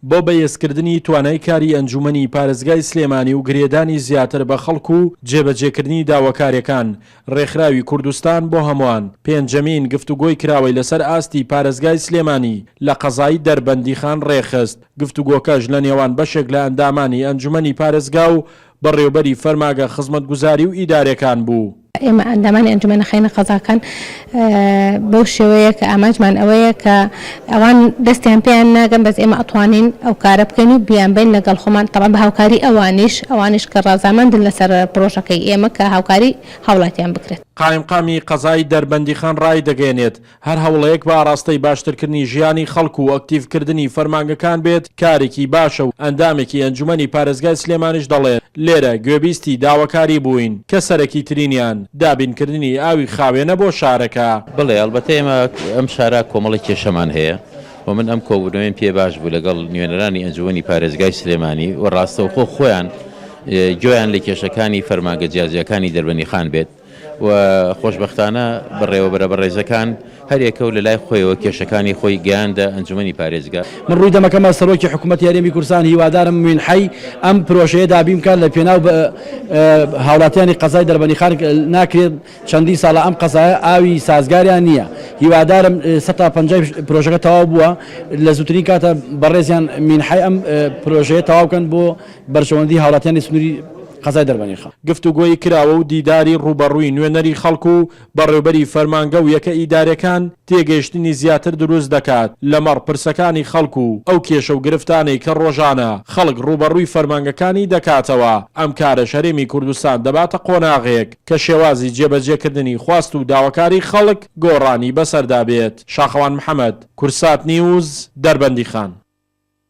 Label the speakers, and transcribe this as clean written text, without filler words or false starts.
Speaker 1: بۆ بەهێزکردنی توانای کاری ئەنجوومەنی پارێزگای سلێمانی و گرێدانی زیاتر بە خەڵک و جێبەجێکردنی داواکاریەکان، ڕێکخراوی کوردستان بۆ هەمووان پێنجەمین گفتوگۆی کراوەی لەسەر ئاستی پارێزگای سلێمانی لە قەزای دەربەندیخان ڕێکخست، گفتوگۆکەش لە نێوان بەشێک لە ئەندامانی ئەنجومەنی پارێزگا و بەڕێوبەری فەرماگە خزمەتگوزاری و ئیدارێکان بوو.
Speaker 2: ئێمە ئەندامانی ئەنجومەنە خەینە قەزاکان بەو شێوەیە کە ئامانجمان ئەوەیە کە ئەوان دەستیان پێیان ناگەن بەس ئێمە ئەتوانین ئەو کارە بکەین و بیانبەین لەگەڵ خۆمان تەبعەن بە هاوکاری ئەوانیش ئەوانیش کە ڕەزامەندن لەسەر پرۆژەکەی ئێمە کە هاوکاری هاوڵاتیان بکرێت.
Speaker 1: قایمقامی قەزای دەربەندیخان ڕایدەگەیەنێت، هەر هەوڵێک بە ئاڕاستەی باشترکردنی ژیانی خەڵک و ئەکتیڤکردنی فەرمانگەکان بێت کارێکی باشە و ئەندامێکی ئەنجومەنی پارێزگای سلێمانیش دەڵێت، لێرە گوێبیستی داواکاری بووین کە سەرەکیترینیان دابینکردنی ئاوی خاوێنە بۆ شارەکە.
Speaker 3: بەڵێ ئەڵبەتە ئێمە ئەم شارە کۆمەڵێک کێشەمان هەیە و من ئەم کۆبوونەوەیم پێ باش بوو لەگەڵ نوێنەرانی ئەنجومەنی پارێزگای سلێمانی و ڕاستەوخۆ خۆیان گوێیان لە کێشەکانی فەرمانگە جیاجیاکانی دەربەندیخان بێت. و خۆشبەختانە بەڕێوەبەرە بەڕێزەکان هەریەکە و لەلای خۆیەوە کێشەکانی خۆی گەیاندە ئەنجومەنی پارێزگا.
Speaker 4: من ڕووی دەمەکەمە سەرۆکی حکومەتی هەرێمی کوردستان هیوادارم مینحەی ئەم پرۆژەیە دابین بکات لە پێناو هاوڵاتیانی قەزای دەربەندیخان ناکرێت چەندین ساڵە ئەم قەزایە ئاوی سازگاریان نییە هیوادارم سەتا پەنجای پرۆژەکە تەواو بووە لە زووترین کاتە بەڕێزیان مینحەی ئەم پرۆژەیە تەواو بکەن بۆ بەرژەوەندی هاوڵاتیانی سنووری قەزای دەربەندیخان.
Speaker 1: گفتوگۆی کراوە و دیداری ڕووبەڕووی نوێنەری خەڵک و بەڕێوبەری فەرمانگە و یەکە ئیدارێکان تێگەیشتنی زیاتر دروست دەکات لەمەڕ پرسەکانی خەڵک و ئەو کێشە و گرفتانەی کە ڕۆژانە خەڵک ڕووبەڕووی فەرمانگەکانی دەکاتەوە، ئەم کارەش هەرێمی کوردستان دەباتە قۆناغێک کە شێوازی جێبەجێکردنی خواست و داواکاری خەڵک گۆڕانی بەسەردا بێت. شاخەوان محەمەد، کورسات نیوز، دەربەندیخان.